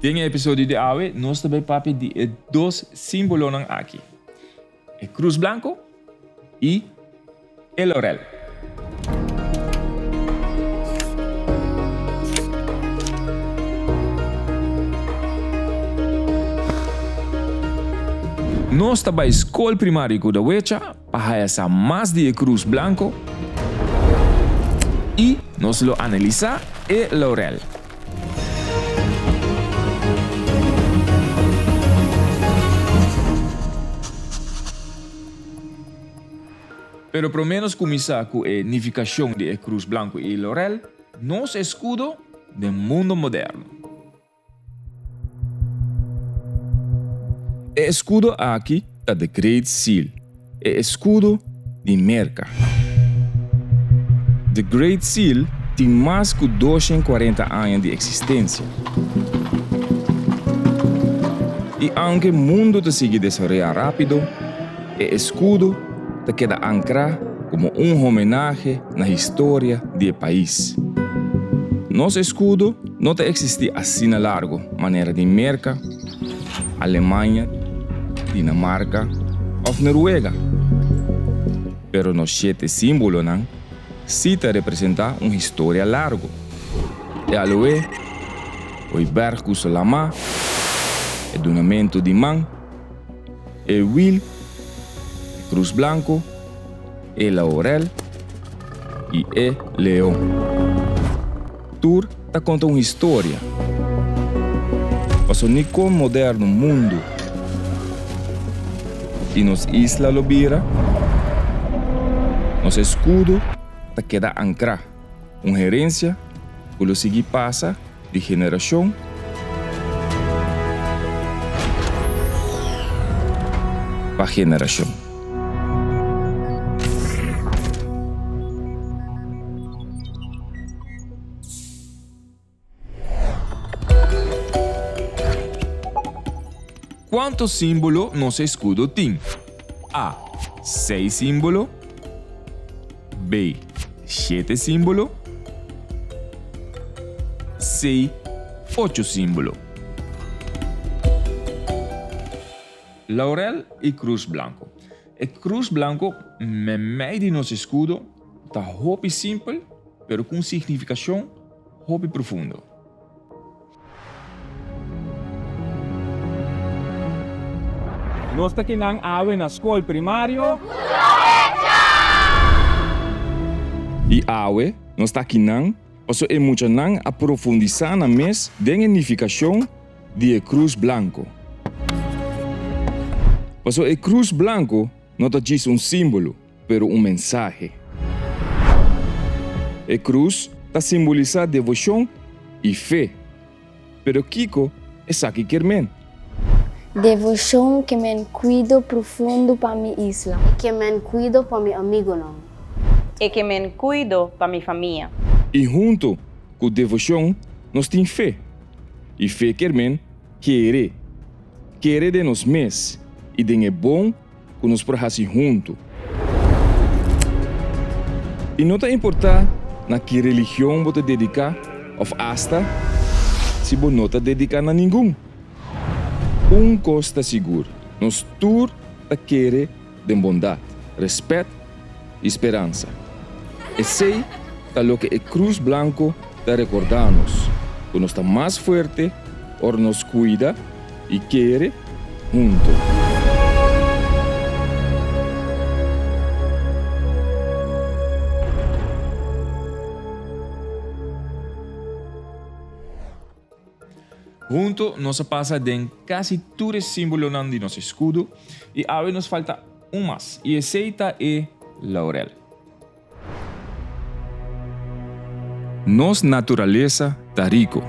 Den e episodio di awe nos ta bay papia di e dos simbolonan aki, e cruz blanco y e laurel. Nos ta bai skol primario Kudawecha pa haya sa mas di e krus blanko i nos lo analisá e laurel. Pero promé nos kuminsá ku e nifikashon di e krus blanku i lorel, nos eskudo den mundo moderno. E eskudo aki ta The Great Seal, e eskudo di Merka. The Great Seal tin mas ku 240 aña di eksistensia. I aunke mundu ta sigui desaroyá rápido, E eskudo ta keda ankrá komo un homenahe na historia di e pais. Nos eskudo no ta eksistí asina largu manera di Merka, Alemania, Dinamarka òf Noruega, pero nos shete símbolonan sí ta representá un historia largu. E aloe, hooiberg ku su lamá, e dunamentu di man, E wil, e krus blanko, e laurel i e leon. Tur ta konta un historia. Paso ni kon moderno mundu i nos isla lo bira, nos eskudo ta keda ankrá, un herensia ku lo sigui pasa di generashon pa generashon. Kuantu símbolo nos eskudo tin? A. Seis símbolo. B. Shete símbolo. C. Ocho símbolo. Laurel i krus blanko. E krus blanko meimei di nos eskudo ta hopi simpel pero ku un signifikashon hopi profundo. Nos ta kinan awe na skol primario. I awe nos ta kinan paso e muchanan a profundisá nan mes den e nifikashon di e krus blanko. Paso e krus blanko no ta djis un símbolo, pero un mensahe. E krus ta simbolisá devoshon i fe. Pero kiko esaki kier men? Devoshon ke men kuido profundo pa mi isla. E ke men kuido pa mi amigonan. E ke men kuido pa mi famia. I hunto ku devoshon nos tin fe. I fe kier men kere. Kere den nos mes i den e bon ku nos por hasi huntu. I no ta importá na ki religion bo ta dediká òf asta si bo no ta dediká na ningun. Un kos ta sigur, nos tur ta kere den bondat, rèspèt i speransa. Esei ta loke e Krus Blanko ta rekordá nos, ku nos ta mas fuerte ora nos kuida i kere hunto. Hunto nos a pasa den kasi tur e simbolonan di nos eskudo i awe nos falta un mas i esei ta e laurel. Nos naturalesa ta rico.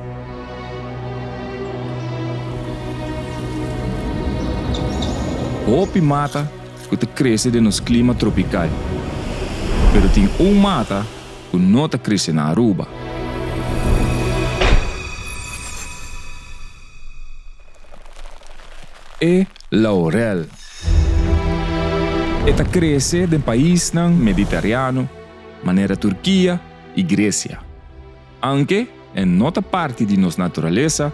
Hopi mata cu ta crece den nos clima tropical, pero tin un mata cu no ta crece na Aruba. E laurel. E ta krese den paisnan meditariano manera Turkia i Gresia. Anke e no ta parti di nos naturalesa,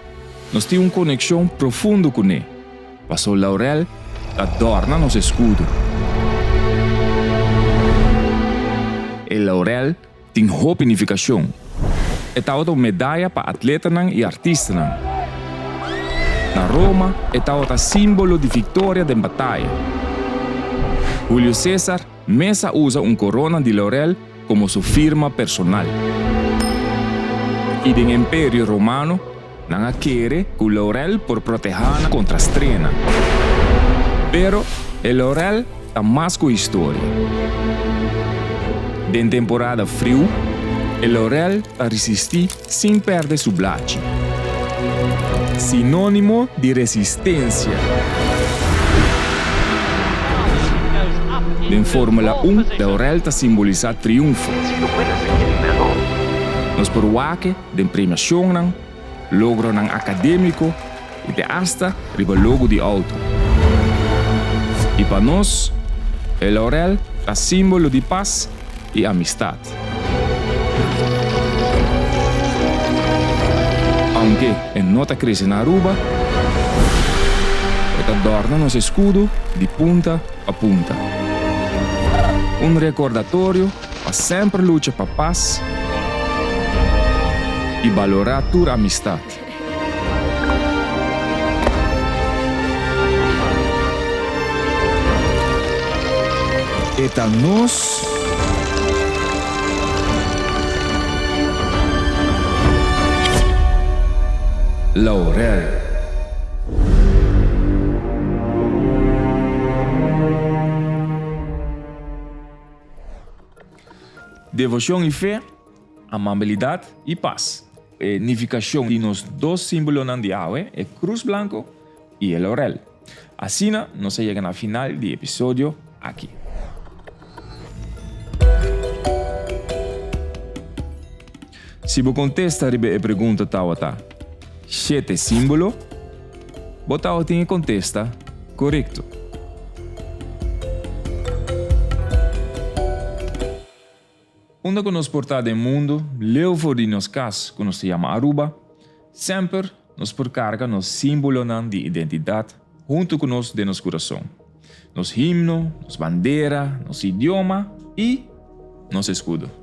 nos tin un konekshon profundo kuné, paso laurel ta dòrna nos eskudo. E laurel tin hopi nifikashon. E tabata un medaya pa atletanan i artistanan. Na Roma e tabata símbolo di viktoria den bataya. Julio Cesar mes a usa un korona di laurel komo su firma personal. I den Imperio Romano nan a kere ku laurel por protehá nan kontra strena. Pero e laurel ta mas ku historia. Den temporada friu, e laurel ta risistí sin pèrdè su blachi. Sinónimo di resistensia. Den Fórmula un, laurel ta simbolisá triunfo. Nos por wak den premiacionnan, logronan academico y te hasta riba logo di auto. Y pa nos, e laurel ta simbolo di paz y amistad. Aunke e no ta crece na Aruba, e ta dorna nos escudo di punta pa punta. Un recordatorio pa semper lucha pa pas y balora tur amistad. E ta nos. Laurel. Devocion y fe, amabilidad y paz. E nificacion di nos dos simbolonan di awe, e cruz blanco y e laurel. Asina nos a yega na final di episodio aki. Si bo contesta riba e pregunta tawata shete simbolo, bo tawatin e contesta corecto. Unda ku nos por ta den mundu, leu for di nos kas ku nos ta yama Aruba, semper nos por karga nos símbolonan di identidat huntu ku nos den nos kurason. Nos himno, nos bandera, nos idioma i nos eskudo.